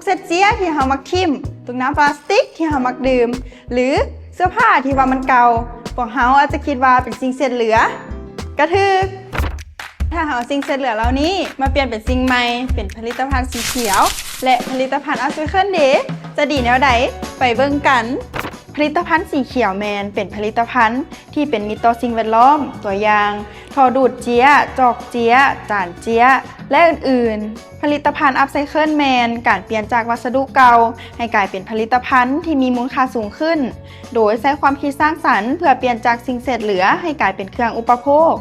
ເສດເສຍທີ່ເຮົາມັກຖິ້ມ, ຕຸກນ້ຳປລາສຕິກທີ່ເຮົາມັກດື່ມ ຫຼື ເສື້ອຜ້າທີ່ວ່າມັນເກົ່າ, ພວກເຮົາອາດຈະຄິດວ່າເປັນສິ່ງເສດເຫຼືອ. ກະຖືກ. ຖ້າເຮົາເອົາສິ່ງເສດເຫຼືອເຫຼົ່ານີ້ມາປ່ຽນເປັນສິ່ງໃໝ່, ເປັນຜະລິດຕະພັນສີຂຽວ ແລະ ຜະລິດຕະພັນອັບໄຊເຄິນເດ ຈະດີແນວໃດ? ໄປເບິ່ງກັນ. ຜະລິດຕະພັນສີຂຽວແມ່ນເປັນຜະລິດຕະພັນທີ່ເປັນມິດຕໍ່ສິ່ງແວດລ້ອມ, ຕົວຢ່າງ ທໍ່ດູດເຈ້ຍ, ຈອກເຈ້ຍ, ຈານເຈ້ຍ ແລະ ອື່ນໆ. ຜະລິດຕະພັນອັບໄຊເຄິນແມ່ນການປ່ຽນຈາກວັດສະດຸເກົ່າໃຫ້ກາຍເປັນຜະລິດຕະພັນທີ່ມີມູນຄ່າສູງຂຶ້ນ, ໂດຍໃຊ້ຄວາມຄິດສ້າງສັນເພື່ອປ່ຽນຈາກສິ່ງເສດເຫຼືອໃຫ້ກາຍເປັນເຄື່ອງອຸປະໂພກ.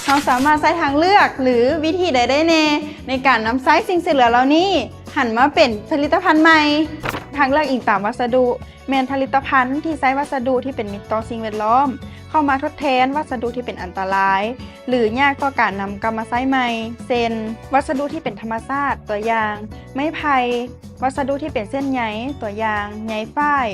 ເຮົາສາມາດໃຊ້ທາງເລືອກ ຫຼື ວິທີໃດໄດ້ແດ່ໃນການນຳໃຊ້ສິ່ງເສດເຫຼືອເຫຼົ່ານີ້ຫັນມາເປັນຜະລິດຕະພັນໃໝ່? ທາງເລືອກອີງຕາມວັດສະດຸ ແມ່ນຜະລິດຕະພັນທີ່ໃຊ້ວັດສະດຸທີ່ເປັນມິດຕໍ່ສິ່ງແວດລ້ອມ ເຂົ້າມາທົດແທນວັດສະດຸທີ່ເປັນອັນຕະລາຍ ຫຼື ຍາກຕໍ່ການນຳກັບມາໃຊ້ໃໝ່ ເຊັ່ນ ວັດສະດຸທີ່ເປັນທຳມະຊາດ, ຕົວຢ່າງ ໄມ້ໄຜ່, ວັດສະດຸທີ່ເປັນເສັ້ນໃຍ, ຕົວຢ່າງ ໃຍຝ້າຍ,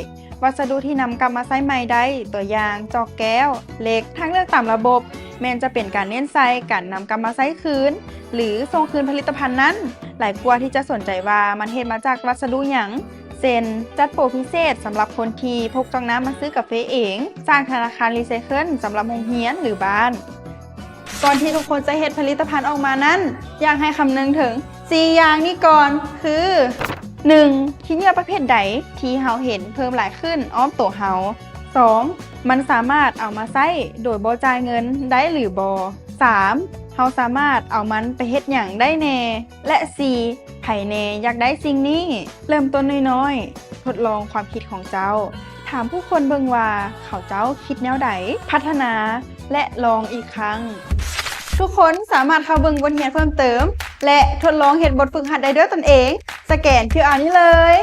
ວັດສະດຸທີ່ນຳກັບມາໃຊ້ໃໝ່ໄດ້, ຕົວຢ່າງ ຈອກແກ້ວ, ເຫຼັກ. ທາງເລືອກຕາມລະບົບ ແມ່ນຈະເປັນການເນັ້ນໃສ່ການນຳກັບມາໃຊ້ຄືນ ຫຼື ສົ່ງຄືນຜະລິດຕະພັນນັ້ນ ຫຼາຍກວ່າທີ່ຈະສົນໃຈວ່າມັນເຮັດມາຈາກວັດສະດຸຫຍັງ. ເຊັ່ນ ຈັດໂປພິເສດສຳລັບຄົນທີ່ພົກຈອກນ້ຳມາຊື້ກາເຟເອງ, ສ້າງທະນາຄານຣີໄຊເຄິນສຳລັບໂຮງຮຽນ ຫຼື ບ້ານ. ກ່ອນທີ່ທຸກຄົນຈະເຮັດຜະລິດຕະພັນອອກມານັ້ນ, ຢາກໃຫ້ຄຳນຶງເຖິງສີ່ຢ່າງນີ້ກ່ອນ ຄື ໜຶ່ງ ຂີ້ເຫຍື້ອປະເພດໃດທີ່ເຮົາເຫັນເພີ່ມຫຼາຍຂຶ້ນອ້ອມໂຕເຮົາ? ສອງ ມັນສາມາດເອົາມາໃຊ້ໂດຍບໍ່ຈ່າຍເງິນໄດ້ຫຼືບໍ່? ສາມ ເຮົາສາມາດເອົາມັນໄປເຮັດຫຍັງໄດ້ແດ່? ແລະ ສີ່ ໃຜແດ່ຢາກໄດ້ສິ່ງນີ້? ເລີ່ມຕົ້ນນ້ອຍໆ, ທົດລອງຄວາມຄິດຂອງເຈົ້າ. ຖາມຜູ້ຄົນເບິ່ງວ່າເຂົາເຈົ້າຄິດແນວໃດ? ພັດທະນາ ແລະ ລອງອີກຄັ້ງ. ທຸກຄົນສາມາດເຂົ້າເບິ່ງບົດຮຽນເພີ່ມເຕີມ ແລະ ທົດລອງເຮັດບົດຝຶກຫັດໄດ້ດ້ວຍຕົນເອງ. ສະແກນ QR ນີ້ເລີຍ.